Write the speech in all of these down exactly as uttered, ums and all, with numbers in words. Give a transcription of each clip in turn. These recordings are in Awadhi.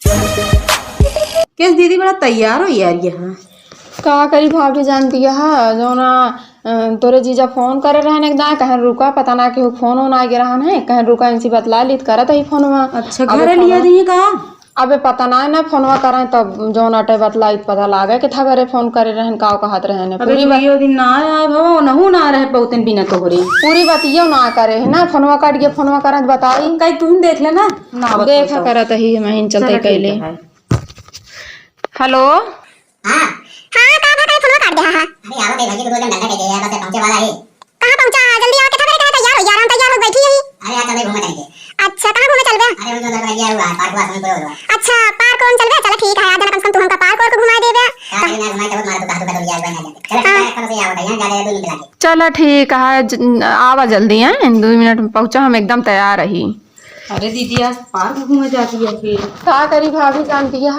कैसे दीदी बड़ा तैयार हो यार यहाँ? का करी भाभी जानती है, जौना, अ, तोरे जीजा फोन करे रहन एक दाएं, कहन रुका, पता ना केहू फोन ओन आगे रहन है, कहन रुका इनसे बतला लीत करत ही फोनवा। अच्छा, अब घरे फोनवा लिया दी का? अबे पता ना, ना फोनवा करें तब जौन अटे बतला इत पता लागे कि था घरे फोन करे रहन, का कहत रहन। अबे पूरी बात दुइयो दिन ना आए बाबा, नहू ना रहे बहुत दिन बिना तोहरे। पूरी बात यो ना करे है ना, फोनवा काट के फोनवा करत बताई। कहीं तू देख ले ना, ना बता देख तो। करत ही, हम चलते चलो ठीक कैले। है। हेलो। हाँ। हाँ, का बात है, फोनवा काट दे, हाँ, हाँ। अरे, आवत है, भाई, दो जन धंधा कैसे है, बस पहुँचे वाला है। कहाँ पहुँचा? जल्दी आओ, कितना देर का है, तैयार हो जा रहा हूँ, तैयार हो बैठी यहीं। अरे, यार, चल, घूमे चलेंगे। अच्छा, कहाँ घूमे चलबे? अरे, हम तो उधर बैठ गया हुआ है, पार्क वार्क में पड़े हुआ है। अच्छा, पार्क कौन चलबे? चला ठीक है, आज कम से कम तू हमका पार्क वार्क घुमा देबे। कहाँ चलना है, घुमा, चलो, मारो, दुकान, दुकान, दुकान, दुकान, दुकान। चलो, ठीक है, हाँ। कल से आओ, यहाँ ज्यादा दूर नहीं चलांगे। चला ठीक है, ज-, आवा जल्दी, हैं? दो मिनट में पहुँचा, हम एकदम तैयार रही। अरे दीदी, आज पार्क घूमे जाती है फिर। का करी भाभी जानती है,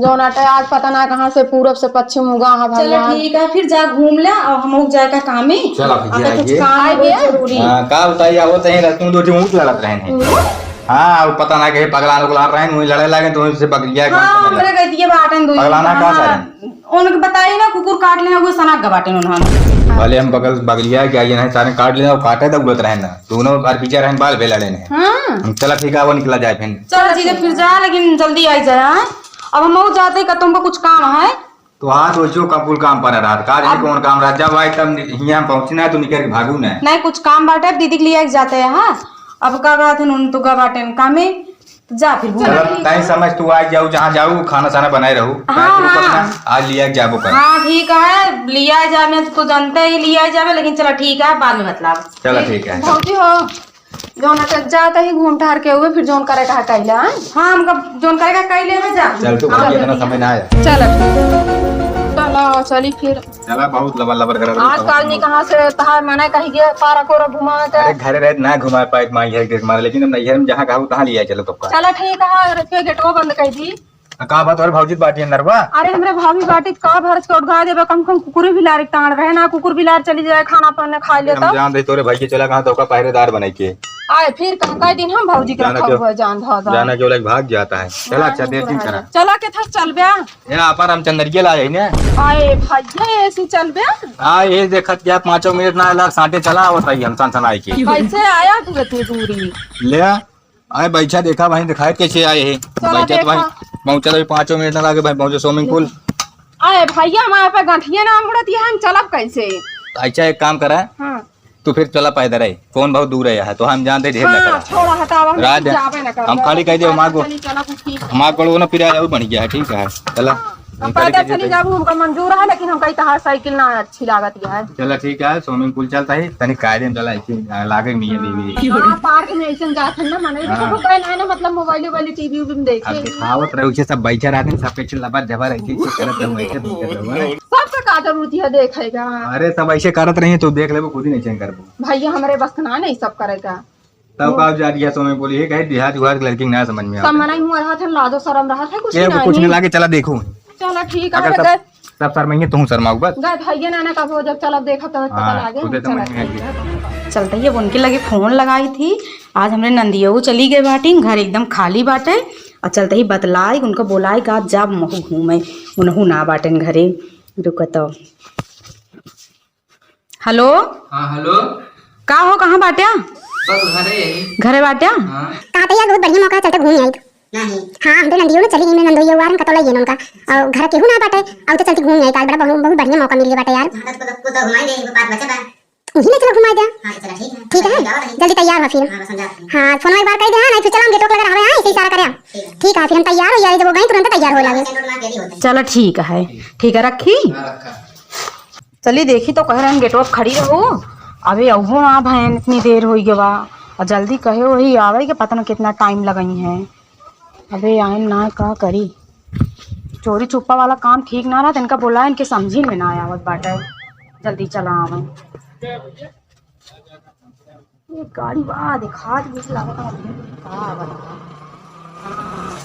जौन अटे आज पता ना कहाँ से पूरब से पश्चिम उगा है चलो भगवान। ठीक है, फिर जा घूम ले और हम लोग जाए का काम है। चलो, फिर आगे जाइए। कुछ काम है बहुत जरूरी। हाँ, का बताइए, वो तो यहीं रहती हूँ, दो ठो ऊँट लड़त रहे हैं। हाँ, वो पता ना कहीं पगलान उगलान रहे हैं, वहीं लड़े लगे, तो उनसे बगलिया हाँ, हमरे गए दिए बाटन दो पगलाना का हाँ। सारे? उनके बताई ना, कुकुर काट लेना, वो सनक गवाटे उन्होंने। भले हम बगल, बगलिया के आइए नहीं, सारे काट लेना, वो काटे तो उड़त रहे ना। दोनों बार पीछे रहन, बाल बेला लेने। हाँ। हम चला ठीक है, वो निकला जाए फिर। चलो ठीक है, फिर जा, लेकिन जल्दी आई जाए, हाँ? अब हम और जाते का तुमको कुछ काम है? तो हाँ, तो जो का कुल काम पर रहा, का जाने अब कौन काम रहा, जब आई तब नि-, हियाँ पहुँचना है तो निकल के भागू ना। नहीं, कुछ काम बाटे, अब दीदी के लिए जाते हैं, हाँ? अब का बात है, उन तो का बाटे कामे, जा फिर घूम। चलो, तय समझ तू आ जाऊ, जहाँ जाऊ, खाना साना बनाए रहू। हाँ, काहे कि वो हाँ। पता आज लिया के जाबो कर। हाँ, ठीक है, लिया जाबे, तू जानते ही लिया जाबे, लेकिन चलो ठीक है, बाद में बतलाब। चलो, ठीक है। भौजी हो, जौन अटे जाते ही घूम टहर के हुए, फिर जौन करे कहा कैला, हाँ? हाँ, हमका जौन करे कहा कैले में जा। चल, तू हाँ, भौजी, इतना चलिए। समय ना आया। चलो, ठीक है। चलो, चली फिर। चला, बहुत लबर लबर करत रही, आजकल बहुत नहीं कहाँ से तहार मना कही गया, पारा कोरा घुमा के। अरे, घरे रहे ना घुमा पाए, माई है के मारे, लेकिन हम नैहर में जहाँ कहू, तहाँ लिया चलो तो का। चला, ठीक है, अगर इसके गेटवा बंद कर दी। आ, का बात, और भौजी बाटी अंदर बा? अरे, हमरे भाभी बाटी का भर के उठा देबे, कम कम कुकुर बिलार एक टांग रहे ना, कुकुर बिलार चली जाए, खाना पाना खा ले हम तो। जान दे तोरे भाई के चला कहाँ तो का पहरेदार बनाई के। आए, फिर कहाँ, कई दिन हम भौजी के जाना रखा क्यों? हुआ है, जान धो दो। जाना क्यों लग भाग जाता है। चला, हाँ, अच्छा, कुकुर देख, ठीक आ करा। जाए। चला के था, चल बे। ए, आपा रामचंद्र के लाए ने। आए भैया, ऐसे चल बे। आ, ये देखत क्या, पाँचों मिनट ना लाग, साटे चला आवत रही हम, सन सन आए के। कैसे आया तू इतनी दूरी? ले आ। आए, बैठा, देखा भाई, दिखाए कैसे आए हैं। चला, बैठा तो भाई, देखा। पहुँचा तो पाँचों मिनट ना लागे भाई, पहुँचे swimming pool। आए भैया, हमारे पे गंठिया ना मुड़त, ये हम चलब कैसे? अच्छा, एक काम करा। हाँ। तू फिर चला पैदल है, कौन बहुत दूर है यहाँ, तो हम जानते ढेर ना हाँ, करा। छोड़ा, हटावा, हम राज, जाबे ना करब। हम खाली कह दे, हमार गो-, चली, चला, कुछ ठीक। हमार गोड़वा ना पिरा जाऊ, बढ़ गया है, ठीक है, चला। हाँ, हम हम खाली पैदल कह दे चली तो। जाबू, हमका मंजूर है, लेकिन हमका ई तहार साइकिल ना अच्छी लागत है। चला, ठीक है, swimming pool चलता है, तनी कायदे में चला, ऐसे लागे नहीं है, दीदी। हाँ, पार्क में ऐसे जात है ना, मने हाँ। देखो, कोई ना, ना, मतलब, मोबाइल, मोबाइल, टीवी, वीवी में देखे। अब दिखावत रहे, उसे सब बैठे रहते हैं, सब पीछे लबर जबर, ऐसे, ऐसे करत रहो, ऐसे करत रहो, हाँ। सबसे का जरूरत है देखेगा? अरे, सब ऐसे करत रही, तो देख लेबो, खुद ही नहीं चेंज करबो। भैया, हमरे बस के ना नहीं सब करेगा। तब का जा दिया समय बोली, ये कहे देहात उहात के लड़की के ना समझ में सब आवत। मनई मुँह रहा थे, लाजो शरम रहा थे, कुछ के नहीं। कुछ नहीं लागे, चला देखो। चला ठीक है, अगर सब, गए। सब शर्माएंगे, तू शर्माऊ बस। गए भैया नाना का हो, जब चला देखा तो पता हाँ, लागे। खुदे तो चला मन में ठीक है। चलते ही अब उनके लगे फोन लगाई थी, आज हमरे नंदियो चली गए बाटी, घर एकदम खाली बाटे। और चलते ही बतलाई, उनको बोलाई का जब महू घूमे, उनहू ना बाटेन घरे। रुको तो। हेलो। हाँ, हेलो। का हो, कहाँ बाट्या? बस घरे यही। घरे बाट्या? हाँ। कहा था यार, बहुत बढ़िया मौका है, चलते घूम आई। नहीं। हाँ, हम तो नंदियो में चली गई, मैं नंदियो वार हम कतौ लइए उनका। और घर केहू ना बाटे, और तो चलती घूम आई, काल बड़ा बहुत, बहुत बढ़िया मौका मिल गया बाटे यार। हाँ, तो, तो, तो घुमाई दे, एक बात बचा बा। उन्हीं ले चलो घुमाई दे। हाँ, तो चलो ठीक है। ठीक है, जाओ, जाओ। जल्दी तैयार हो फिर। हाँ, बस हम जाते हैं। हाँ, फोन एक बार कह दे, हाँ, नहीं फिर चला हम गेट लगा रहा है, हाँ, ऐसे इशारा करे। ठीक है। ठीक है, फिर हम तैयार हो यार, जब वो गई तुरंत तैयार हो लगे। चलो ठीक है। ठीक है, रखी। हाँ, रखा। चली देखी तो कह रहे हैं गेटवा पे खड़ी रहो। अबे अबो ना भैन इतनी देर होई गवा। और जल्दी कहे वही आवे के पता ना कितना टाइम लगई है। अबे आए ना का करी। चोरी छुपा वाला काम ठीक ना रहा, इनका बोला इनके समझी में ना आवत बाटे। जल्दी चला आवे। ये गाड़ी बा, दिखात बीच लागत बा, का बा? हाँ।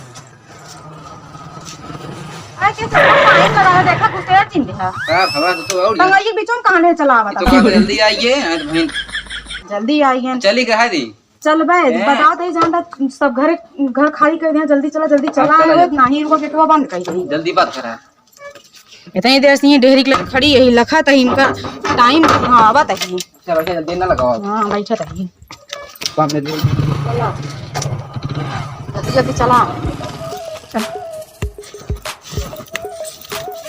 अरे, के सब पानी लगा है, देखा, कुछ तेल चिन्ह है। का भवा, तो और टंगई के बीच में कान्हे चला तो बता। का जल्दी आइए, हाँ, तो बहन। जल्दी आइए। चली कहा दी? चल बे, हैं? बताओ तो, ये जानता सब घर, घर खाली कर दिया। जल्दी चला, जल्दी चला, हाँ, चला, अरे, चला। नाही रुको, गेटवा बंद कर दे। जल्दी बात करा। इतनी देर से ये डेहरी के लगे खड़ी यही लखा त इनका टाइम, हाँ, आवत है। चल, बैठा, जल्दी ना लगाओ। हाँ, बैठा त ही। बाप रे, जल्दी। चला। जल्दी, जल्दी चला। चल।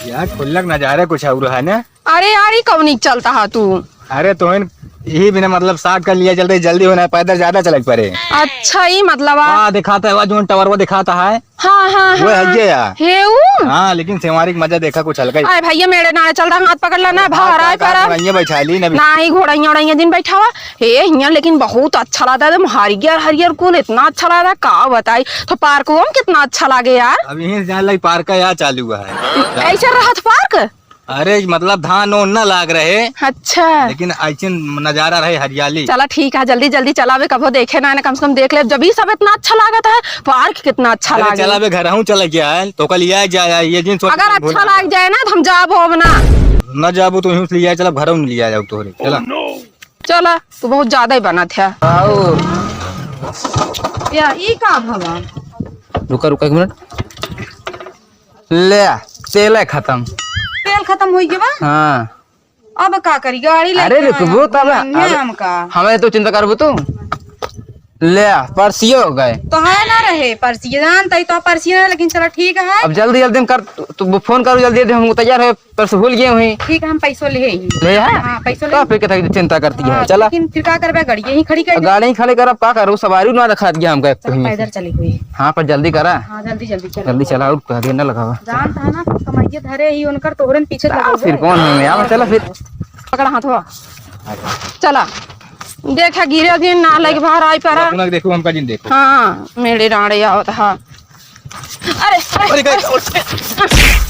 यार, खुल्लक नजारा कुछ और है ना? अरे यार, ई कौनी चलता है तू? अरे, तो इन, यही बिना मतलब साग कर लिया, जल्दी, जल्दी होना है, पैदल ज्यादा चले के पड़े। अच्छा, ई मतलब आ- हाँ, दिखाता है, वो जोन टावर वो दिखाता है। हाँ, हाँ, वो हाँ। है ये यार। हे ऊ? हाँ, लेकिन सेवारी के मजा देखा कुछ हल्का ही। अरे भैया, मेरे नारे चलता, हाथ पकड़ ला ना, हाँ, बाहर आए का पर। घोड़ैया बैठा ली ना अभी। नाही, घोड़ैया, उड़ैया जिन बैठावा। हे, हियाँ लेकिन बहुत अच्छा लगता है, एकदम हरियर, हरियर कुल, इतना अच्छा लगता है, का बताई। तो पार्क वो कितना अच्छा लागे यार। अब यहीं से जाने लगी, पार्क का यार चालू हुआ है। ऐसे रहत पार्क? अरे, मतलब धान ओन न लाग रहे। अच्छा। लेकिन ऐसे नजारा रहे, हरियाली। चला ठीक है, जल्दी जल्दी चला, बे कबो देखे ना, ना, कम से कम देख ले। जब ई सब इतना अच्छा लागत है, पार्क कितना अच्छा अरे, लागे। चला बे, घर हूँ चला गया है, तो कल लिया जाए, ये दिन सोच अगर के भूल अच्छा गया। लाग जाए ना, तो हम जाबो अब ना। न जाबो तो यूं से लिया, चला घर हूँ लिया जाओ तोहरे, चला। चला, तू बहुत ज्यादा ही बनत है। आओ। या, ई का भवा? रुका, रुका एक मिनट। ले, तेल है खत्म। तेल खत्म होइ गया बा? हाँ। अब का करी, गाड़ी लेके अरे रुकबो आया तब, हूँ, अरे हमका। हमें तो चिंता करबो तू। ले, परसियो हो गए। तो है ना रहे परसियो, जानता ही तो परसियो है, लेकिन चलो ठीक है। अब जल्दी जल्दी हम कर, तू, तू फोन करो जल्दी जल्दी, हम तैयार है, परसों भूल गए हुई। ठीक है, हम पैसों ले ही। ले है? हाँ, पैसों ले तो ही। फिर कहता है चिंता करती है, हाँ, चला। लेकिन फिर का करबे, गाड़ी यहीं खड़ी कर दे। गाड़ी ही खड़े कर, अब का करो, सवारी ना रखा दिया हमका एक चल, कहीं से। पैदल चली हुई। हाँ, पर जल्दी करा। हाँ, जल्दी, जल्दी चला। जल्दी चला, और कह देना लगावा। जानता है ना, सब कमाइए धरे ही उनकर, तोहरे न पीछे चला, लगाओ फिर है। कौन है? आओ, चला फिर। पकड़ा हाथ हुआ। चला। देखा, गिरे दिन ना लगे बाहर आई परा। अपना देखो, हमका जिन देखो। हाँ, मेरे डांडे आवत हा। अरे, अरे, अरे, अरे।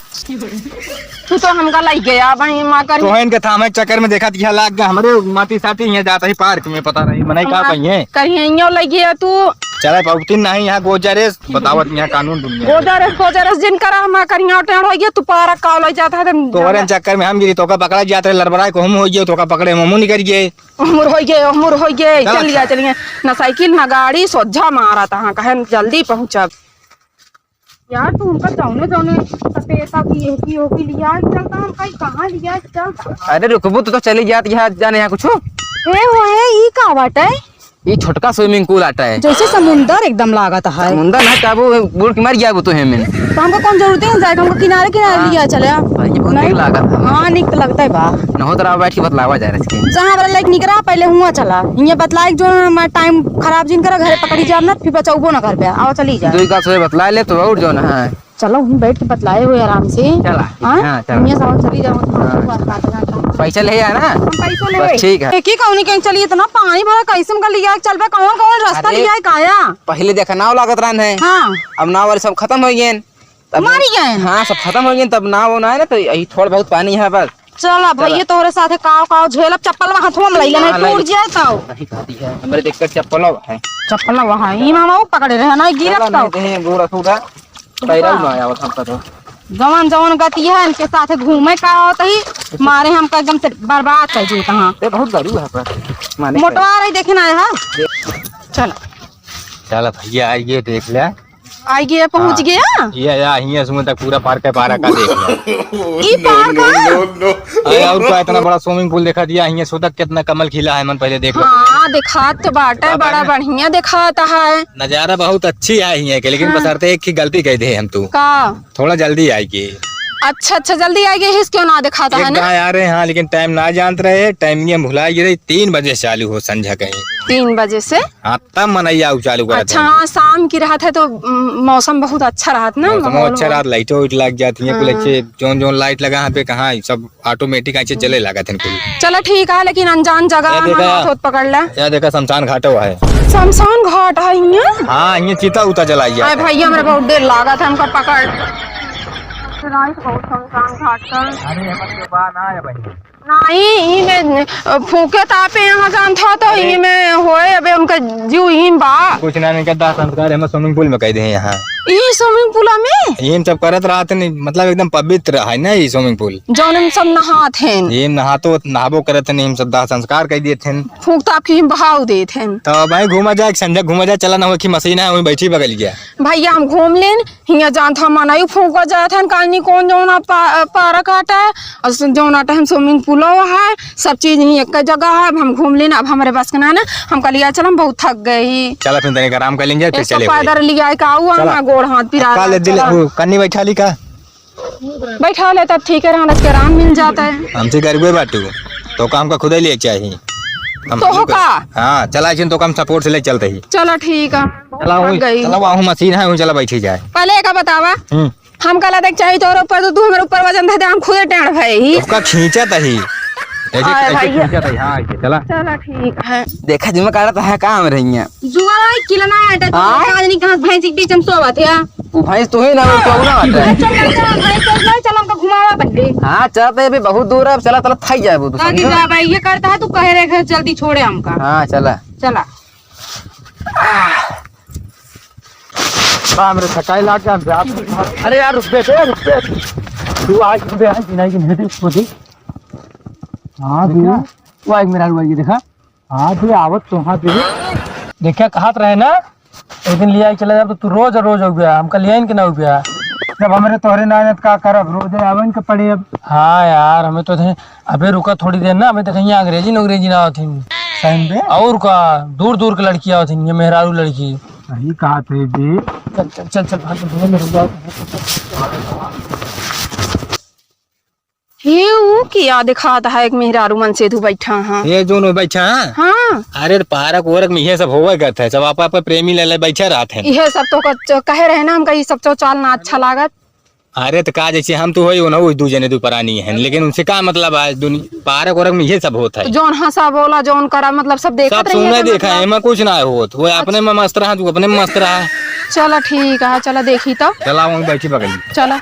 तू तो हमका लाई गया, भाई, माँ करी। तोहन के थामे के चक्कर में देखा दिया लाग गया, हमरे माटी साटी यहाँ जाता ही पार्क में, पता नहीं, मनाई का हाँ, कहीं है। कहीं यो लगी है तू। चला, पाउती नहीं यहाँ गोजरेस, बतावत यहाँ कानून दुनिया। गोजरेस, गोजरेस जिन करा, हम करिया टेढ़ हो गया, तू पारा का ले जाता है, तुम तोहरे चक्कर में हम गिरी, तोका पकड़ा जात रहे, लड़बड़ाए को हम हो गए, तोका पकड़े हम मुँह निकल गए। हमर हो गए, हमर हो गए, चल चल लिया, अच्छा। चलिए। ना साइकिल, ना गाड़ी, सोझा मारा था, हाँ, कहे जल्दी पहुँचब। यार, तू हमका जौने, जौने सपेता की, एहकी, ओहकी लिया चलता, हम कहीं कहाँ लिया चलता। अरे रुकबू, तू तो चली जात यहाँ, जाने यहाँ कुछ। ए, वो है, ई का बाटे? ई छोटका swimming pool आटा है। जैसे समुंदर एकदम लागत है। समुंदर ना, का वो बूड़ के मर गया वो तो है में। तो हमको कौन जरूरत है जाए, हमको किनारे, किनारे हाँ। लिया चले। हाँ, ये बहुत नहीं। नीक लागत है। हाँ, नीक तो लगता है बा। न हो तो रहा बैठ के बतलावा जा रहा है इसके। जहाँ वाला लाइक निकरा, पहले हुआ चला। ये बतलाए जो हमारा टाइम खराब जिन करा, घरे पकड़ी जाब ना, फिर बचाउबो ना करबे। आओ, चली जा। दो गाछ से बतला ले तो और जो ना है। चलो, वहीं बैठ के बतलाए हुए आराम से। चला। हाँ? हाँ, चला। दुनिया से और चली जाओ, तो हाँ। बात, बात, बात। पैसा ले आया ना? हम पैसों ले बस, आए। ठीक है। देखी, कौनी कहीं चली, इतना पानी भरा, कैसे हम लिया चलबे, कौन, कौन रास्ता अरे, लिया है, काया? पहले देखा, नाव लागत रहन है। हाँ। अब नाव वाले सब खत्म हो गए। तब मारी गए। हाँ, सब खत्म हो गए, तब नाव ना है ना, तो यही थोड़ा बहुत पानी है बस। चल, अब चला। भैया, तोहरे साथे काव, काव झेलब, चप्पल में हाथवा में लइले, हाँ, नहीं टूट लइले। जाए तो। नहीं खाती है, हमरे देख कर चप्पल है। चप्पल वहाँ, ई मामा वो पकड़े रहे ना, गिरत चला, तो। नहीं, नहीं, गोरा सूरा। पैरा ही ना आया, और हमका तो। जवन, जवन गति है, इनके साथे घूमे का होत ही, मारे हमका एकदम से बर्बाद कर देता, हाँ। ये बहुत गरीब है पर, माने मोटवा रही, देखे ना है। चल। चल भैया, आइए, देख ले। आइए, पहुँच हाँ। गया। ये, या, हियाँ से तक पूरा पार्क है, पारा का देख ले। ई पार्क है? अरे, और क्या, इतना बड़ा swimming pool देखा दिया, हियाँ से तक कितना कमल खिला है, मन पहले देख ले। हाँ, दिखात तो बाटे, बड़ा बढ़िया दिखाता है। नजारा बहुत अच्छी है हियाँ के, लेकिन हाँ। बशर्ते एक ही गलती कह दे हम तू। का? थोड़ा जल्दी आएगी। अच्छा, अच्छा, जल्दी आएगी, हिस क्यों ना दिखाता है ना? आ रहे हैं, हाँ, लेकिन टाइम ना जानत रहे, टाइम ये भुला गए, तीन बजे से चालू हो संझा कहीं। तीन बजे से? हाँ, तब मनैया उ चालू करत अच्छा, हैं। हाँ, शाम की रहत है तो, उम, मौसम बहुत अच्छा रहत ना, मौसम माहौल अच्छा वौहौल। रहत, लाइटो वाइट लग जाती हैं, कुल हाँ। अच्छे, जौन जौन लाइट लगा है पे कहाँ, सब automatic ऐसे चले लागत हैं कुल। चलो ठीक है, लेकिन अनजान जगह या में देखा, हाथ होत पकड़ ला। या देखा, शमशान घाटो है। शमशान घाट है हियाँ? हाँ, हियाँ चिता उता जलाई जात है। भैया, हमरा बहुत देर लागत है हमका पकड़। रात बहुत शमशान घाट का। अरे, हमर के बा ना है भाई। नहीं, ई में, अ, फूके तापे यहाँ जानत हो तो ई में होए, अबे उनका जीव ई में बा। कुछ ना, इनका दाह संस्कार हम swimming pool में कह दे यहाँ। ई swimming pool में? ये हम सब करत रहत नहीं, मतलब एकदम पवित्र है ना ये swimming pool। जौन हम सब नहात हैं। ये हम नहातो, नहाबो करत नहीं, हम सब दाह संस्कार कर दिए थे। फूंक ताप के हम बहाव देत हैं। तो भाई घूमा जाए, संझा घूमा जाए, चला ना हो कि मशीन है, वहीं बैठी बगल गया। भैया हम घूम लेन, हियाँ जान था मनई फूंका जात हैं, कानी कौन जौन पा-, पारा काटा है, और जौन टाइम swimming pool है, सब चीज ही एक जगह है। अब हम घूम लेना, अब हमरे बस के ना ना, हम कहलिया चल, हम बहुत थक गए ही। चला फिर तनिक आराम कर लेंगे, फिर एक तो चले पैदल लिया के आऊ, चला। हमारा गोड़ हाथ पिरा का ले दिल, चला। वो कन्नी बैठा ली का? बैठा ले तब ठीक है, रहना के आराम मिल जाता है। हमसे गरीबे बाटू, तो काम का खुदे लिए चाहिए। हम तो हो का? हाँ, चला, तो काम support से ले चलते ही। चला ठीक है। चला थक वही, गई। चला वहाँ मशीन है, वहीं चला बैठी जाए। पहले का बतावा, हम्म। हम कला देख चाही तोहरे ऊपर, तो तू हमरे ऊपर वजन धे दे, हम खुदे टेढ़ भए ही। उसका खींचत ही। ऐसे, आय ऐसे भाई। खींचत ही, हाँ, ऐसे, चला। चला, ठीक है। देखा, जिम्मा काटत है, काम रही है। जुआ भाई, किलना है, तो आय? आज नहीं कहाँ भैंस के बीच हम सोवत है। वो भैंस तू ही ना, वो क्यों ना आता है? चल, चल, चल, भैंस तो नहीं, चल, हमको घुमावा बंदे। हाँ, चलते अभी बहुत दूर है, अब चला, चला, थक जाए वो तो, ताकि समझो? जा भाई, ये करता है, तू कह रहे घर जल्दी छोड़े हमका। हाँ, चला। चला। बा, हमरे थकाई लाग गया, हम जात। अरे यार, रुक बे, ए, रुक बे। तू आज, रुक बे, आज, नहीं, नहीं, नहीं, इसको देख। हाँ, देखा? भैया। वो एक मेरा रुआ, ये देखा? हाँ, भैया, आवत तो, हाँ, भैया। देखा, कहत रहे ना, एक दिन लिया के चला जाब, तो तू रोज, रोज हो गया, हमका लिया इनके ना हो गया। जब हमरे तोहरे ना आए, तो का करब? रोज आवन के पड़े अब। हाँ यार, हमें तो थे, अबे रुका थोड़ी देर ना, हमें तो कहीं अंग्रेजी, अंग्रेजी ना होती। सही में? और का, दूर, दूर के लड़की आवत हैं, ये मेहरारू लड़की। सही कहा थे जी। चल, चल, चल, चल, भाग, भाग, भाग, भाग। हे, ऊ किया दिखात है, एक मेहरारू मन से तू बैठा है। ये जोन बैठा है? हाँ। अरे, तो पारक ओरक में ये सब होवे करत है, सब आप, आप प्रेमी ले ले बैठे रहत हैं। ये सब तो क-, कहे रहे ना, हमका ये सब चौचाल ना अच्छा लागत। अरे, तो का, जैसे हम तो होई, उन्हों दू जने दू परानी हैं, लेकिन उनसे का मतलब है? दुनि-, पारक ओरक में ये सब होत है। तो जौन हंसा बोला, जौन करा, मतलब, सब देखत सब रहिए सुने का देखा, मतलब? एमा कुछ ना होत, वो अपने में मस्त रहा, तू अपने में मस्त रहा। चला, ठीक है, चला, देखी तो। चला, वहीं बैठी बगल में। चला।